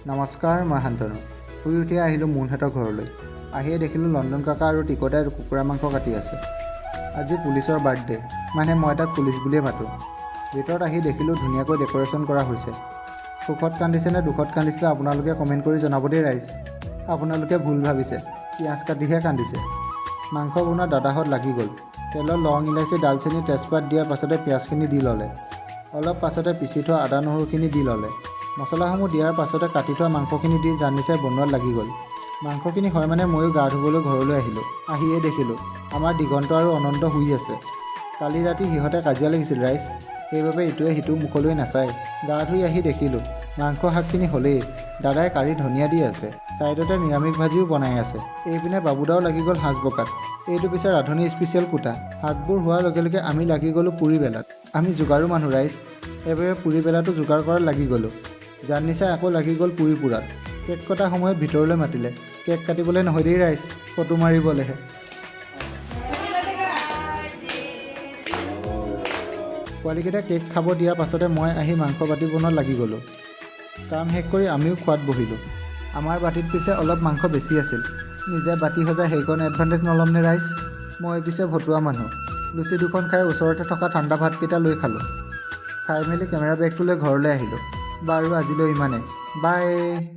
নমস্কাৰ, মই শান্তনু। শুই উঠি আহিলোঁ মোনহঁতৰ ঘৰলৈ। আহিয়ে দেখিলোঁ লণ্ডন কাকা আৰু টিকটাই কুকুৰা মাংস কাটি আছে। আজি পুলিচৰ বাৰ্থডে, মানে মই তাক পুলিচ বুলিয়ে মাতোঁ। ভিতৰত আহি দেখিলোঁ ধুনীয়াকৈ ডেক'ৰেশ্যন কৰা হৈছে। সুখত কান্দিছে নে দুখত কান্দিছিলে, আপোনালোকে কমেণ্ট কৰি জনাব দেই ৰাইজ। আপোনালোকে ভুল ভাবিছে, পিঁয়াজ কাটিহে কান্দিছে। মাংস বনোৱা দাদাহঁত লাগি গ'ল। তেলত লং, ইলাচি, ডালচেনি, তেজপাত দিয়াৰ পাছতে পিঁয়াজখিনি দি ল'লে। অলপ পাছতে পিচি থোৱা আদা নহৰুখিনি দি ল'লে। মছলাসমূহ দিয়াৰ পাছতে কাটি থোৱা মাংসখিনি দি জানিচাই বনোৱাত লাগি গ'ল। মাংসখিনি হয় মানে ময়ো গা ধুবলৈ ঘৰলৈ আহিলোঁ। আহিয়ে দেখিলোঁ আমাৰ দিগন্ত আৰু অনন্ত শুই আছে। কালি ৰাতি সিহঁতে কাজিয়া লাগিছিল ৰাইজ, সেইবাবে ইটোৱে সিটোৰ মুখলৈ নাচায়। গা ধুই আহি দেখিলোঁ মাংস শাকখিনি হ'লেই। দাদাই কাৰি ধনিয়া দি আছে, ছাইডতে নিৰামিষ ভাজিও বনাই আছে। এইপিনে বাবুদাও লাগি গ'ল সাজ বকাত। এইটো পিছে ৰান্ধনী স্পেচিয়েল কোটা। শাকবোৰ হোৱাৰ লগে লগে আমি লাগি গ'লোঁ পুৰি বেলাত। আমি যোগাৰো মানুহ ৰাইজ, সেইবাবে পুৰি বেলাটো যোগাৰ কৰাত লাগি গ'লোঁ। জানিচাই আকৌ লাগি গ'ল পুৰি পোৰাত। কেক কটা সময়ত ভিতৰলৈ মাতিলে। কেক কাটিবলৈ নহয় দেই ৰাইজ, ফটো মাৰিবলৈহে। পোৱালীকেইটা কেক খাব দিয়াৰ পাছতে মই আহি মাংস বাতি বনোৱাত লাগি গ'লোঁ। কাম শেষ কৰি আমিও খোৱাত বহিলোঁ। আমাৰ বাতিত পিছে অলপ মাংস বেছি আছিল। নিজে বাতি সজাই সেইকণ এডভান্টেজ নল'মনে ৰাইজ? মই পিছে ভতুৱা মানুহ, লুচি দুখন খাই ওচৰতে থকা ঠাণ্ডা ভাতকেইটা লৈ খালোঁ। খাই মেলি কেমেৰা বেগটো লৈ ঘৰলৈ আহিলোঁ। বাৰু, আজিলৈ ইমানে, বাই।